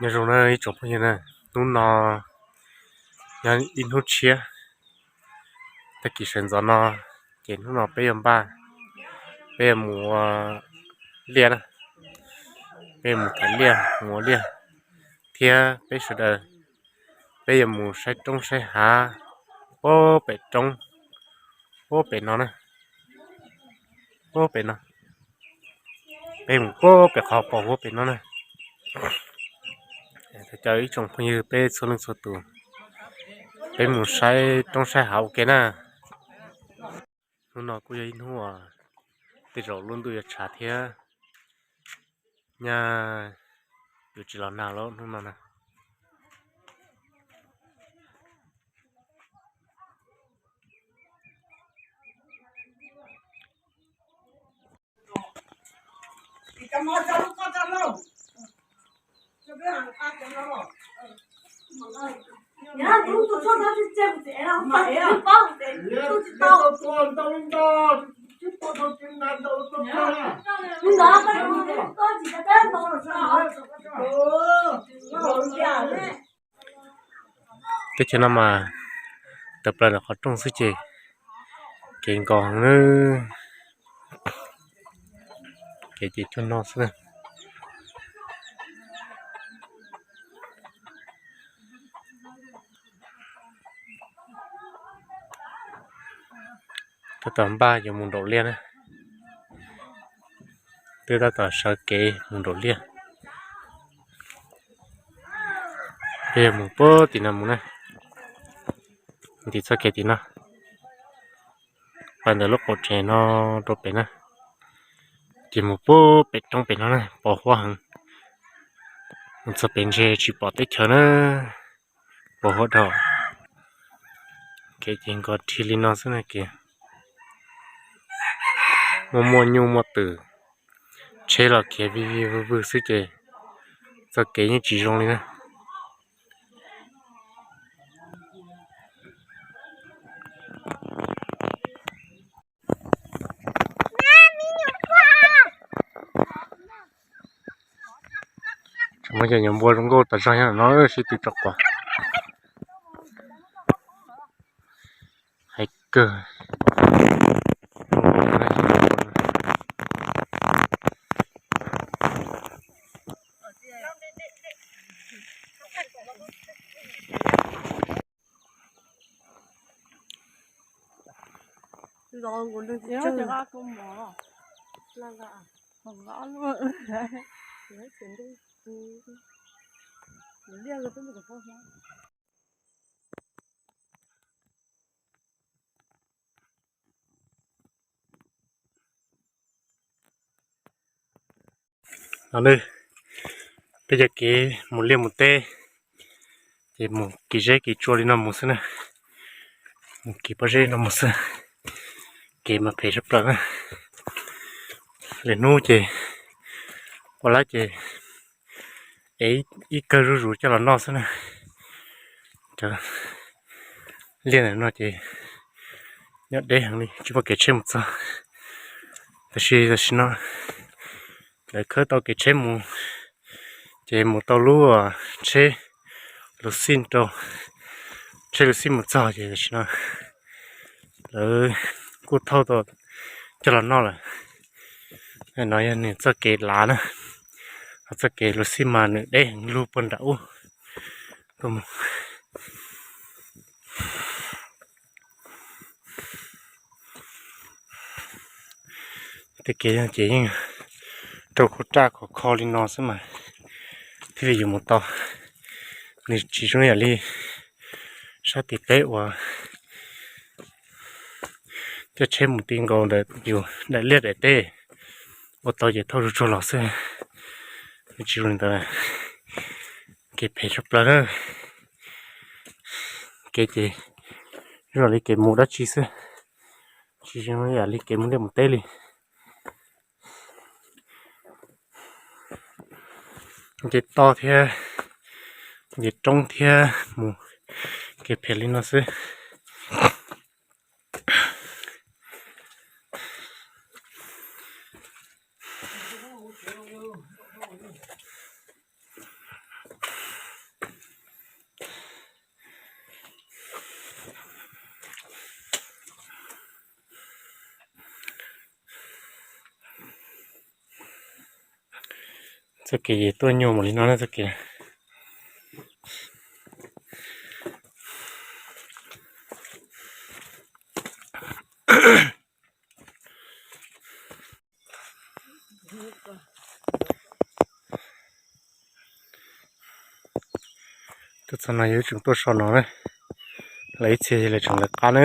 Nyob zoo na ib tsoom phooj ywg na, hnub no yog ib hnub tshiab, tag kis sawv ntxov no, ces hnub no peb yuav npaj, peb yuav mus ua liaj na, peb yuav mus thaiv liaj mus ua liaj, thiab peb sawv daws peb yuav mus saib roob saib hav puag pem roob, puag pem no na, puag pem no, peb mus puag pem qhov pos huab pem no na. Thov caw ib tsoom phooj ywg peb txhua leej txhua tus, peb mus saib roob saib hav ua ke na. Hnub no kuj yog ib hnub uas tej zaum lub ntuj yuav tshav thiab, nyaj yuav tsis los nag lawm hnub no na. Teb chaws no mas tawm plaws ntawm qhov rooj xwb ces kev nkos heev na, kev ces cuag no xwb na. Tab tom npaj yuav mus nraum liaj na, twb tab tom sawv kev mus nraum liaj. Peb yuav mus puag tim no mus na, tim txoj kev tim no, pas ntawm lub qaum tsev no rau pem na, ces mus puag pem roob pem no na, pos huab heev. Mus txog pem ntshe tsis pom teb chaws na, pos huab dhau. Kev ces nkos rhij li no xwb na, kev muaj muaj nyuj muaj twm, tsheb los khiav vij vij vwj vwj xwb ces txoj kev yeej tsis zoo li na. Tseem muaj cov nyuam npua zoo nkauj tas zog nyob no sib tw tso quav. Hais kawg. Los nws, peb cov kev mus liaj mus teb, ces mus kev zeb kev tsua li no mus xwb na. Mus kev pob zeb no mus xwb, kev mas phem sab plaws na. Lwm hnub ces ua lab ces es ib kawg zuj zus coj los noj xwb na. Cov liaj ntawm no ces nyob deb heev li tsis muaj kev tsheb mus txog. Tab sis tam sim no lawv khawb tau kev tsheb mus, ces mus tau lub tsheb luv xij rau, tsheb luv xij mus txog ces tam sim no lawv kuj thauj tau coj los noj lawm. No yog nws txoj kev lav na, ho txoj kev luv xij mas nws deb heev lug puag nram ub tuaj mus. Tej kev no ces yeej raug khov raj khov kho li no xwb mas thiaj li yuav mus tau. Nws tsis zoo yam li sab tim peb uas coj tsheb mus ti nkaus ntawm yus daim liaj daim teb, ua tau ces thauj zuj zus los xwb. Nws tsis zoo li ntawd, kev phem sab plaws na. Kev ces zoo li kev mus dab tsi xwb, tsis zoo yam li kev mus liaj mus teb li. Nce toj thiab nce roob thiab mus kev phem li no xwb. Txoj kev ces tuaj nyuaj mus li no na txoj kev. Tuaj txog no yus tseem tuaj so no na, lawv ib txhia lawv tseem lawv qab na.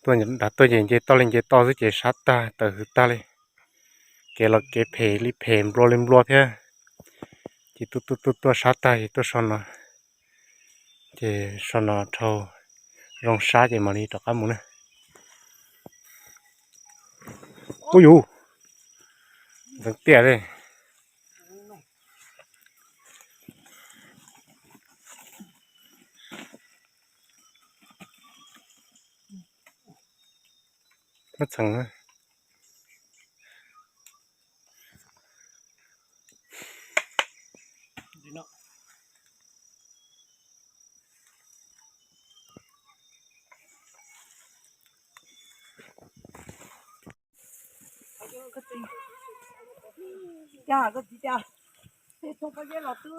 Tuaj nram tuaj ces nce toj li nce toj xwb ces sab tag tawm hws tag li. Kev los kev phem li phem nplua li nplua thiab. Ces tuaj tuaj tuaj tuaj sab tag ces tuaj so no, ces so no dhau zoo sab ces mam li rov qab mus na. Ub yus, ntxeev tiaj li. Muab txheem na.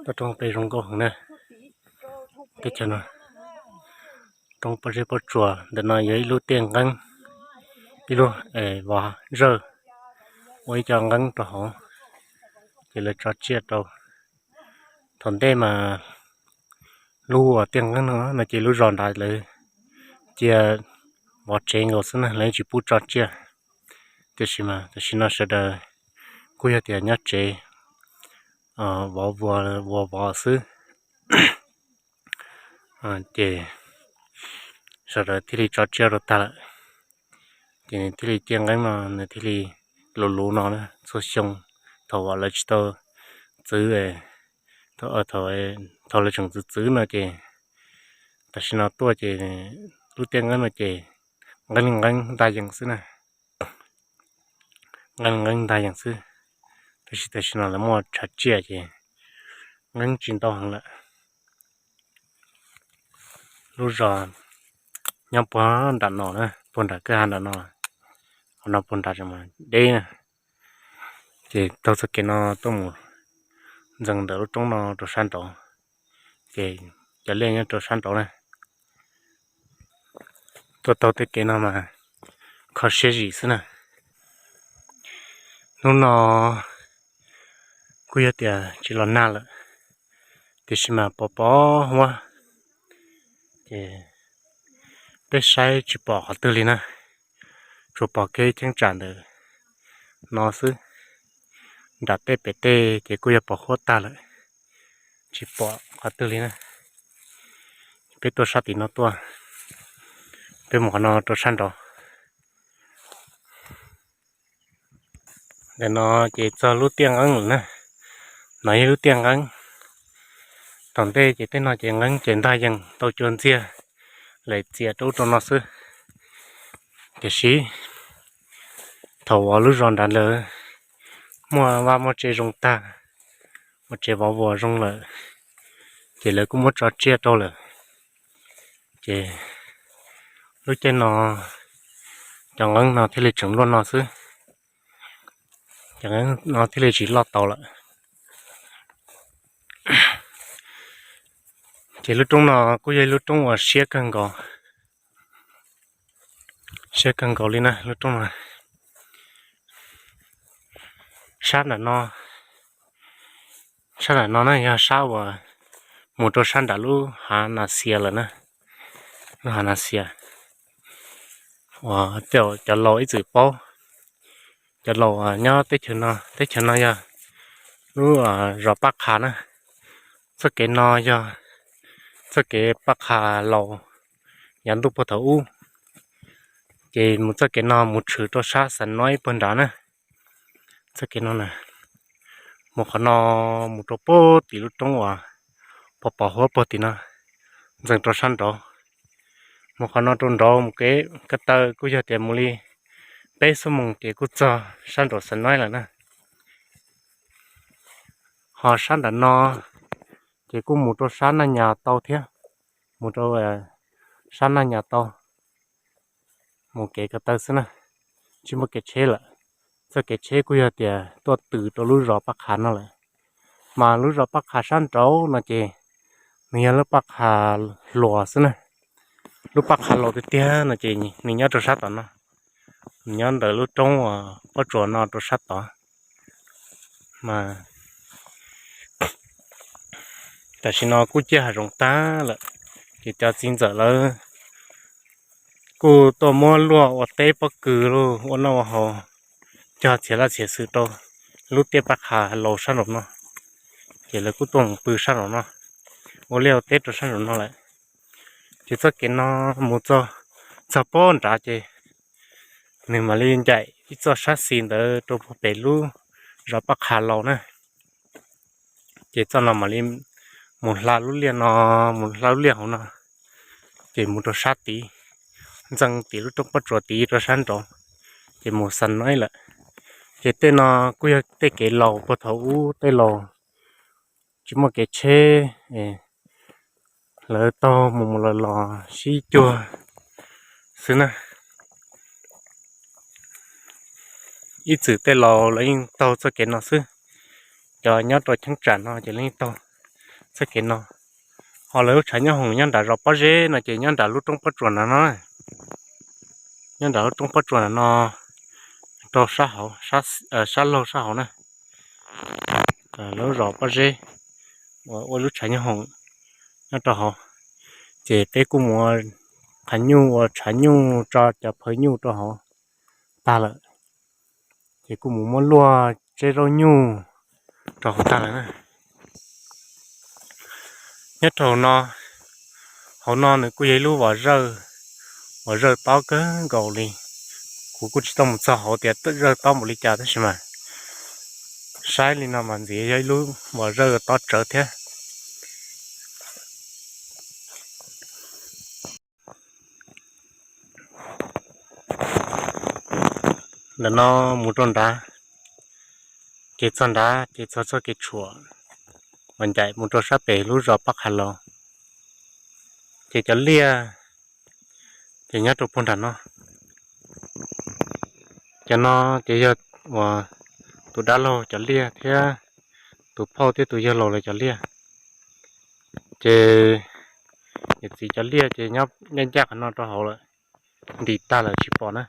Toj roob peb zoo nkauj heev na. Teb chaws no roob pob zeb pob tsuas, ntawm no yog ib lub tiaj nqeeb, ib lub vov zawj, ua ib co nqeeb rau hauv, ces lawv tso tsiaj rau. Thaum ntej mas lub uas tiaj nqeeb no no ces lub zos nrad lawv cia vov tsev nkaus xwb na, lawv tsis pub tso tsiaj. Tiam sis mas tam sim no sawv daws kuj yog tias nyob tsev vov vuas vov vov xwb, ces sawv daws thiaj li tso tsiaj rau tag lawm. Ces nws thiaj li tiaj nqeeb no nws thiaj li luv luv no txhua xyoo. Thaum uas lawv tsis tau txwv, thaum lawv tseem txwv txwv no ces tam sim no tuaj ces lub tiaj nqeeb no ces nqeeb li nqeeb ntag yees xwb na. Nqeeb li nqeeb ntag yees xwb, tab sis tam sim no lawv muaj tshav tsiaj ces nqeeb tsis ntau heev lawm. Lub zos nyob puag nram no na, puag nram kwj ha nram no, qhov no puag nram mas deb na. Ces taug txoj kev no tuaj mus ntxees ntawm lub roob no rau sab nraud, ces cov liaj nyob rau sab nraud na. Tuaj taug tej kev no mas kho siab zim xwb na. Hnub no kuj yog tias tsis los nag lawm, tiam sis mas pos pos huab, ces peb saib tsis pom qhov twg li na, tsuas pom kev cheeb tsam ntawm no xwb. Nram tej pem tej ces kuj yog pos huab tag lawm, tsis pom qhov twg li na. Peb tuaj sab tim no tuaj, peb mus qhov no rau sab nraud. Ntawm no ces txog lub tiaj nqeeb lawm na. No yog lub tiaj nqeeb. Thaum ntej ces tej no ces nqeeb ces ntag yees tau cua ntxiag lawm txias rau ub rau no xwb. Tiam sis thaum uas lub zos nrad lawv muaj vaj muaj tsev zoo tag, muaj tsev vov vuas zoo lawm, ces lawv kuj muab tso tsiaj rau lawm. Ces lub caij no cov nqeeb no thiaj li tseem luaj no xwb, cov nqeeb no thiaj li tsis loj tau lawm. Ces lub roob no kuj yog ib lub roob uas siab kawg nkaus, siab kawg nkaus li na lub roob no. Sab nram no, sab nram no na yog sab uas mus rau sab nram lub hav Nas Xias lawm na, lub hav Nas Xias uas tej cov laus ib txwm paub. Cov laus nyob teb chaws no, teb chaws no yog lub zos Paj Qha na. Txoj kev no yog txoj kev Paj Qha laus yav ntuj puag thaum ub, ces mus txoj kev no mus tshwm rau sab Xav Noib puag nrad na. Txoj kev no na, mus qhov no mus rau puag tim lub roob uas pos pos huab puag tim no, ntxees rau sab nraud. Mus qhov no rau nraud mus kev ko taw kuj yog tias mus li peb xuab moos ces kuj txog sab nraum Xav Noib lawm na. Ho sab nram no ces kuj mus rau sab Naj Nyas tau thiab, mus rau sab Naj Nyas tau, mus kev ko taw xwb na, tsis muaj kev tsheb lawm. txoj kev tsheb kuj yog tias tuaj tws rau lub zos Paj Qha no lawm. Mas lub zos Paj Qha sab nraud no ces nws yog lub Paj Qha hluas xwb na. Lub Paj Qha laus tiag tiag no ces nws nyob rau sab tod no, nws nyob ntawm lub roob uas pob tsuas no rau sab tod. Mas tam sim no kuj ciaj hav zoov tag lawm, ces cov txiv ntxawm lawv kuj tuaj muab luaj ua teb pob kws los ua noj ua haus, cog txhiab laj txhiab xwm rau lub tiaj Paj Qha laus sab nraum no. Ces lawv kuj tuaj mus pw sab nraum no, ua liaj ua teb rau sab nraum no lawm. Ces txoj kev no mus txog, txog pob nrad ces nws mam li ncaim ib txoj sab xis ntawd rau puag pem lub zos Paj Qha laus na. Ces txoj no mam li mus hla lub liaj no, mus hla lub liaj hauv no, ces mus rau sab tid, ntxeev tim lub roob pob tsuas tid rau sab nraud, ces mus xa nob lawm. Ces tej no kuj yog tej kev laus puag thaum ub tej laus tsis muaj kev tsheb, lawv taug mus mus los los sib cuag xwb na. Ib txwm tej laus lawv yeej taug txoj kev no xwb, cov nyob rau cheeb tsam no ces lawv yeej taug txoj kev no. Ho lawv lub tshav nyob hoom nyob nram zos Pob Zeb no ces nyob nram lub roob pob tsuas na no, nyob nram lub roob pob tsuas na no, rau sab hauv, sab laug sab hauv na. Lawv lub zos Pob Zeb uas ua lub tshav nyob hoom nyob rau hauv, ces peb kuj mus ua qhav nyuj ua tshav nyuj tso cov phawv nyuj rau hauv tag lawm, ces kuj mus muab luaj tseb zaub nyuj rau hauv tag lawm na. Nyob rau hauv no, hauv no nws kuj yog ib lub vos zawj, vos zawj tob kawg nkaus li. Kuv kuj tsis tau mus txog hauv tias zawj tob npaum li cas tab sis mas saib li no mas ntxim yog ib lub vos zawj tob tsawv thiab. Ntawm no mus rau nrad, ces txog nrad ces txog txoj kev tshuam uas ncaim mus rau sab pem lub zos Paj Qha Laus, ces cov liaj ces nyob rau puag nram no. Cov no ces yog uas tus dab laug cov liaj thiab tus phauj thiab tus yawg laus lawv cov liaj. Ces yawm txiv cov liaj ces nyob ncaj ncaj qhov no rau hauv lawm, ntim tag lawm tsis pom na.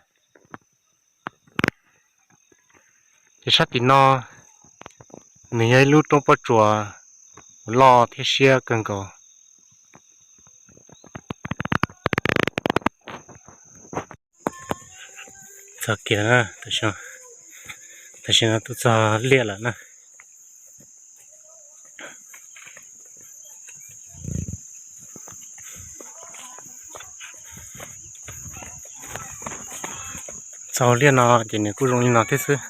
Ces sab tim no nws yog ib lub roob pob tsuas uas loj thiab siab kawg nkaus. Txog kiag, tam sim no tuaj txog liaj lawm na. Txog liaj no ces nws kuj zoo li no thiab xwb.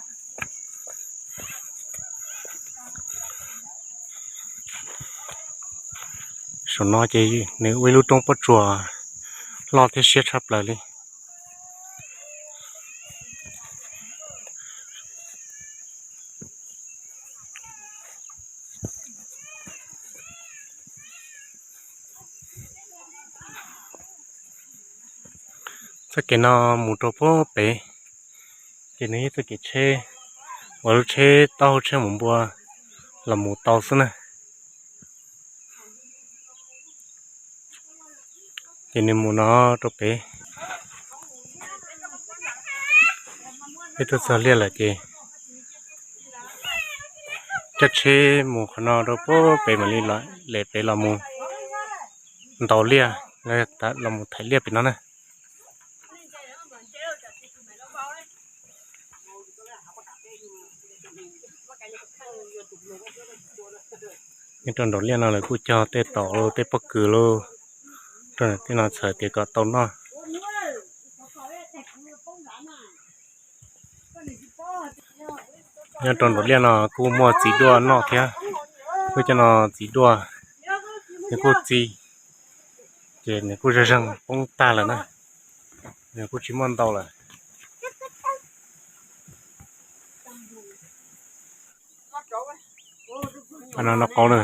Saum no ces nws ua ib lub roob pob tsuas loj thiab siab tshaj plaws li. Txoj kev no mus rau puag pem, ces nws yog txoj kev tsheb uas lub tsheb taub hau tsheb mus npua los mus tau xwb na. Ces nws mus no rau pem, peb tuaj txog liaj lawm ces coj tsheb mus qhov no rau puag pem mam li lem pem los mus ntaus liaj, los mus thaij liaj pem no na. Nyob rau nraum liaj no lawv kuj cog tej taum tej pob kws lauj, rau tej no txhawm tias kom tau noj. Nyob rau nraum liaj no kuj muaj txiv duaj noj thiab, kuj cov no txiv duaj, nws kuj txi, ces nws kuj zeeg zeeg poob tag lawm na, nws kuj tsis muaj ntau lawm. No noj qab na.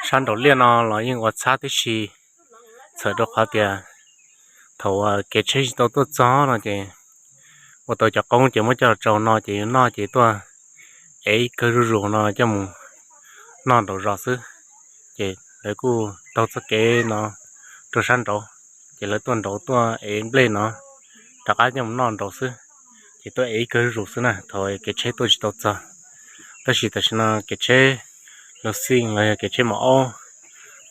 Sab nraum liaj no los yeej ua txhab tib si, txhawm rau qhov tias thaum kev tsheb tsis tau tuaj txog no ces ua tau cov qoob ces muab coj los tsaug no ces yuav noj ces tuaj ev ib kawg zuj zus no coj mus noj nraum zos xwb. Ces lawv kuj taug txoj kev no rau sab nraud, ces lawv tuaj nraud tuaj ev nplej no rov qab coj mus noj nraud xwb. Ces tuaj ev ib kawg zuj zus xwb na thaum kev tsheb tuaj tsis tau txog. Tab sis tam sim no kev tsheb los xij los yog kev tsheb mos aub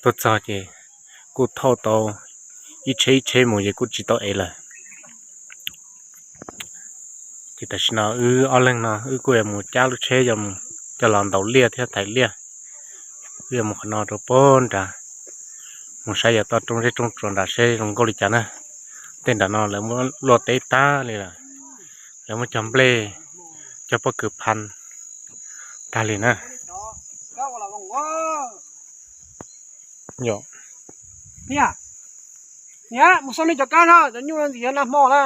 tuaj txog ces kuj thauj tau ib tsheb ib tsheb mus ces kuj tsis tau ev lawm. Ces tam sim no wb ob leeg no wb kuj yuav mus cab lub tsheb coj los ntaus liaj thiab thaiv liaj. Wb yuav mus qhov no rau pem nrad, mus saib yog toj roob zeb roob tsuas nrad seb zoo nkauj li cas na. Tej nram no lawv muab luaj teb tag li lawm, lawv muab cog nplej, cog pob kws phaj tag li na. Mus xauj nej cov kab no, cov nyuj no ntxim yog nag hmo na.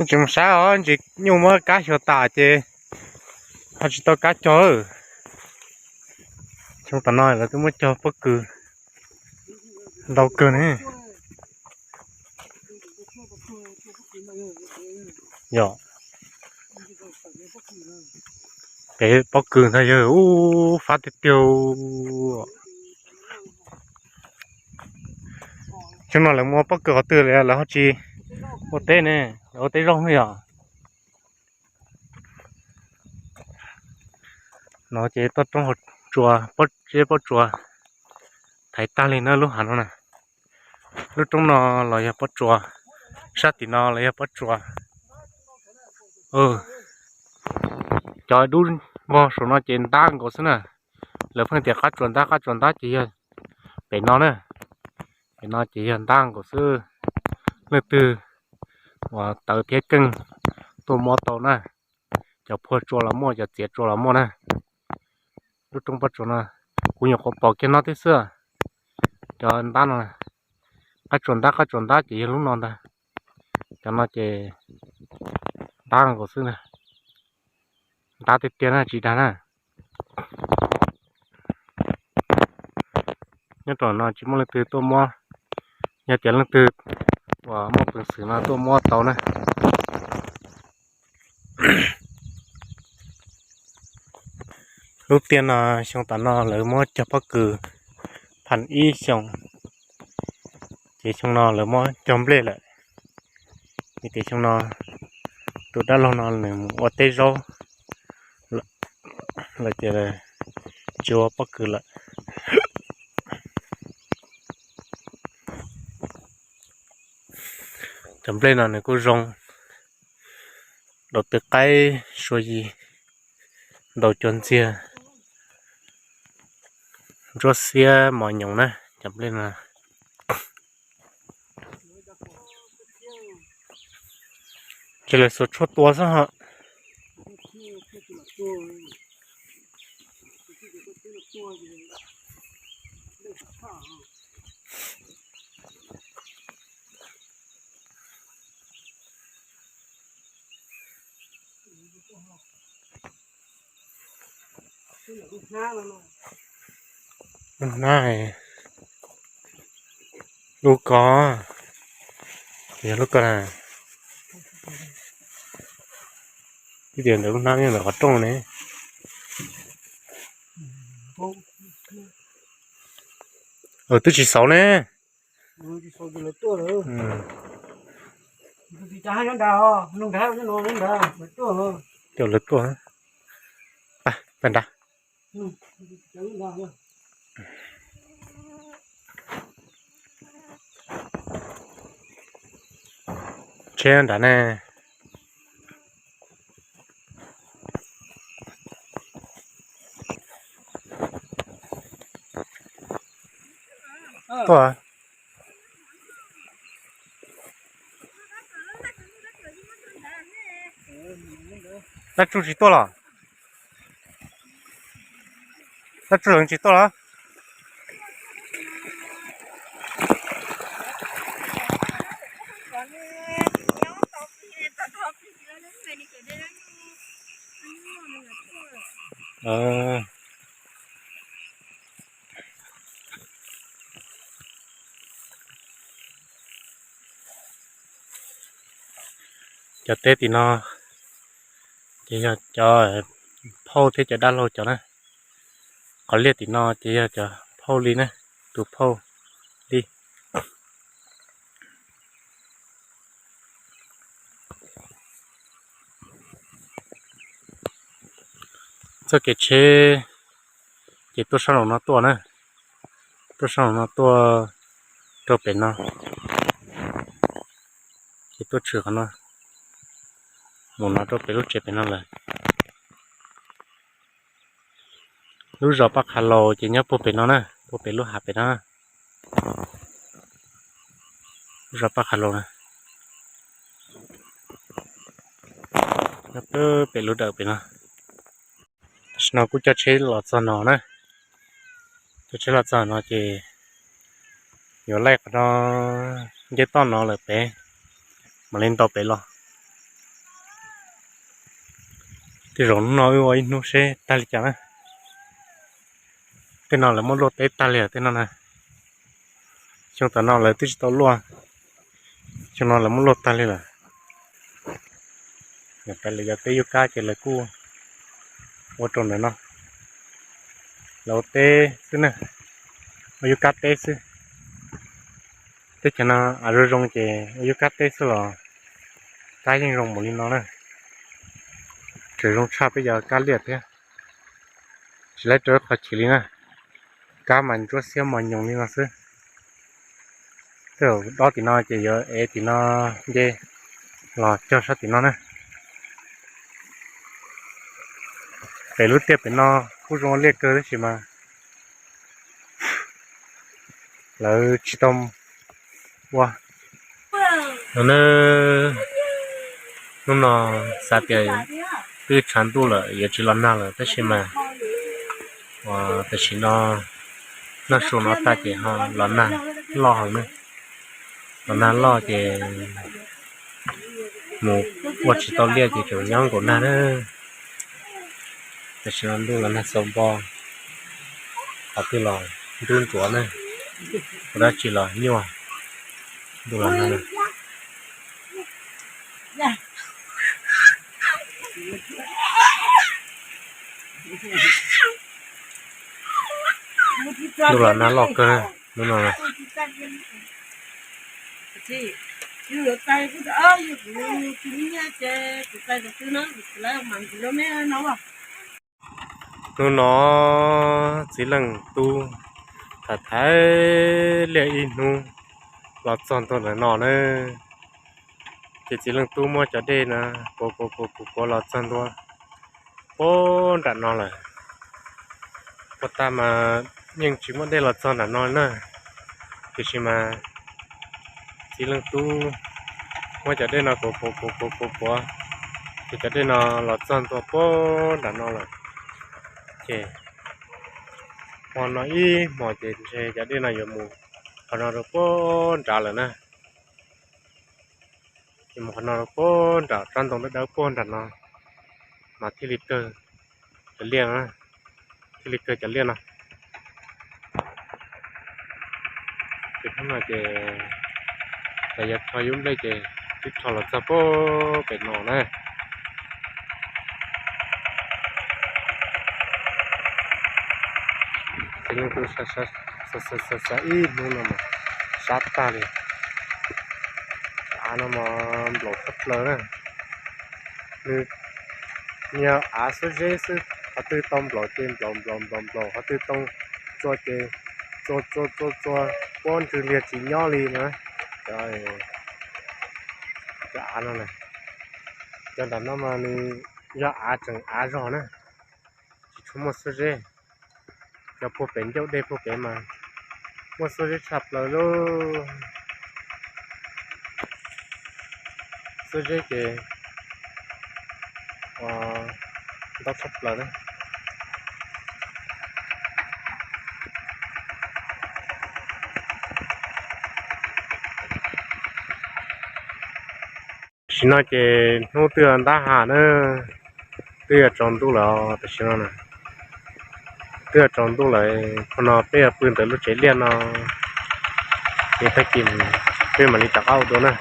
Tsis mus saib os, ntsis nyuj muab kab xyuas tas ces ho tsis tau kab cog. Xyoo tom no lawv twb muab cog pob kws ntau kawg ne. Yog pem pob kws ntag yog ub fab tiag tiag. Xyoo no lawv muab pob kws qhov twg lawv ho tsis ua teb ne, lawv ua teb zaub xwb yog. No ces toj roob hauv tsua, pob zeb pob tsuas thaiv tag li na lub hav no na. Lub roob no los yog pob tsuas, sab tim no los yog pob tsuas. Cov dub vog saum no ces ntab nkaus xwb na. Lawv pheej tias qab tsuas ntab qab tsuas ntab ces yog pem no na. Pem no ces yog ntab nkaus xwb. Leej twg uas tawv thiab keej tuaj muab tau na. Cov phuaj tsua los muaj, cov txiav tsua los muaj na. Lub roob pob tsuas no kuv nyuam qhuav pom kiag no tib xwb. Cov ntab no, qab tsuas ntab qab tsuas ntab ces yog lub no ntag. Cov no ces ntab nkaus xwb na. Ntab tiag tiag na tsis dag na. Nyob rau no tsis muaj leej twg tuaj muab, yog tias leej twg uas muaj peev xwm no tuaj muab tau na. Lub tiaj no xyoo tas no lawv muab cog pob kws phaj ib xyoos, ces xyoo no lawv muab cog nplej lawm. Vim tias xyoo no tus dab laug no nws mus ua teb zaub lawm ces tsis ua pob kws lawm. Cov nplej no nws kuj zoo, daus tw qaib sua yig, ntaus cuag ntxiag, ntsuab xiab mos nyoos na cov nplej no. Ces lawv xuas tshuaj tua xwb ho. Lub hnab, lub ko, yog lub ko na. Twb tias ntawm lub hnab nyob ntawm qhov rooj ne. Twb tsis xauv ne. Coj lawv tuaj, pab nrad. Tsheb nrad ne. Tuaj. Dab Tsuj tsis tuaj los? Dab Tsuj tsis tuaj los? Cov teb tim no ces yog cov phauj thiab cov dab laug cov na. Qhov liaj tim no ces yog cov phauj li na, tus phauj li. Txoj kev tsheb ces tuaj sab nraum no tuaj na, tuaj sab nraum no tuaj rau pem no, ces tuaj tshwm qhov no mus no rau pem lub tsev pem no lawm. Lub zos Paj Qha Laus ces nyob puag pem no na, puag pem lub hav pem no. Lub zos Paj Qha Laus na, nyob puag pem lub dawm pem no. Tam sim no kuj coj tsheb los txog no na, coj tsheb los txog no ces yuav laij qhov no, nce toj no lawm pem, mam li ntaus pem los. Tej zaum hnub no wb ua ib hnub seb tag li cas na. Tej no lawv muab luaj teb tag li lawm tej no na. Xyoo tom no lawv twb tsis tau luaj, xyoo no lawv muab luaj tag li lawm. Lawv cov teb yub kab ces lawv kuj ua rau ntawm no, lawv ua teb xwb na, ua yub kab teb xwb. Teb chaws no av zoo zoo ces ua yub kab teb xwb los kab yeej zoo npaum li no na. Tseem zoo tshaj peb cov kab liaj thiab. Tsis laib rau qhov chim li na, kab mas ntsuab xiab mos nyoos li no xwb. Tej zaum dob tim no ces yuav ev tim no nce los cog sab tim no na. Pem lub tiaj pem no kuj zoo ua liaj kawg tab sis mas lawv tsis tau ua. No na, hnub no xav tias twb tshav ntuj lawm yuav tsis los nag lawm tab sis mas tam sim no nag su no tag ces ho los nag loj heev na. Los nag loj ces mus ua tsis tau liaj ces tseem nyob nkaum nag na. Tam sim no ntuj los nag xaus npo, qhov twg los ntub ntsuav na, ua dab tsi los nyuaj, ntuj los nag na. Ntuj los nag loj kawg hnub no. Hnub no txiv leej tub tham thaiv liaj ib hnub los txog ntua ntawm no na. Ces txiv leej tub muab cov dej na kuav kuav kuav kuav kuav los txog ntua puag nram no lawm. Puag ta mas yeej tsis muaj dej los txog nram no na, tiam sis mas txiv leej tub muab cov dej no kuav kuav kuav kuav kuav kuav, ces cov dej no los txog ntua puag nram no lawm. Ces hmo no ib hmos ces ntshe cov dej no yuav mus qhov no rau puag nrad lawm na. Ces mus qhov no rau puag nram tsob ntoo dawb dawb puag nram no mas thiaj li kawg cov liaj, thiaj li kawg cov liaj no. Ces hnub no ces lawv yuav rho yub nplej ces twb rho los txog puag pem no na. Ces leej twb xav xav ib hnub no mas sab tag li. Av no mas nplaum tshaj plaws na. Nws yog av xuab zeb xwb, qhov twg tau nplaum ces nplaum nplaum nplaum nplaum, qhov twg tau txua ces txua txua txua txua, puab ntswg liag tsis nyob li na. Cov, cov av no na, cov nram no mas nws yog av tseem av zog na, tsis tshua muaj xuab zeb. Cov puag pem ncauj dej puag pem mas muaj xuab zeb tshaj plaws lauj. Xuab zeb ces Ntau tshaj plaws na. Tam sim no ces hnub twb yuav ntab ha na, twb yuav tsaus ntuj lawm tam sim no na. Twb yuav tsaus ntuj lawm, hmo no peb yuav pw ntawm lub tsev liaj no, ces tag kis peb mam li rov qab ua dua na.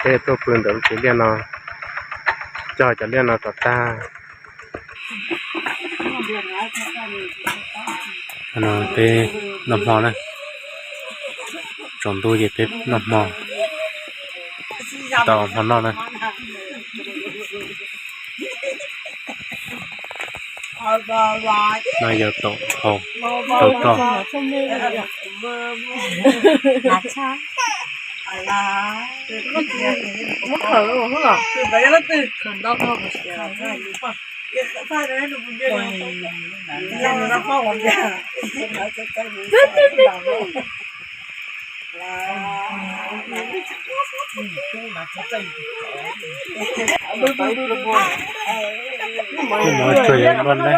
Peb tuaj pw ntawm lub tsev liaj no, cog cov liaj no kom tag. Peb noj hmo na, tsaus ntuj ces peb noj hmo, tau hmo noj na. No yog taum hau rau roj. Kuj mov tsuag yuav luaj na.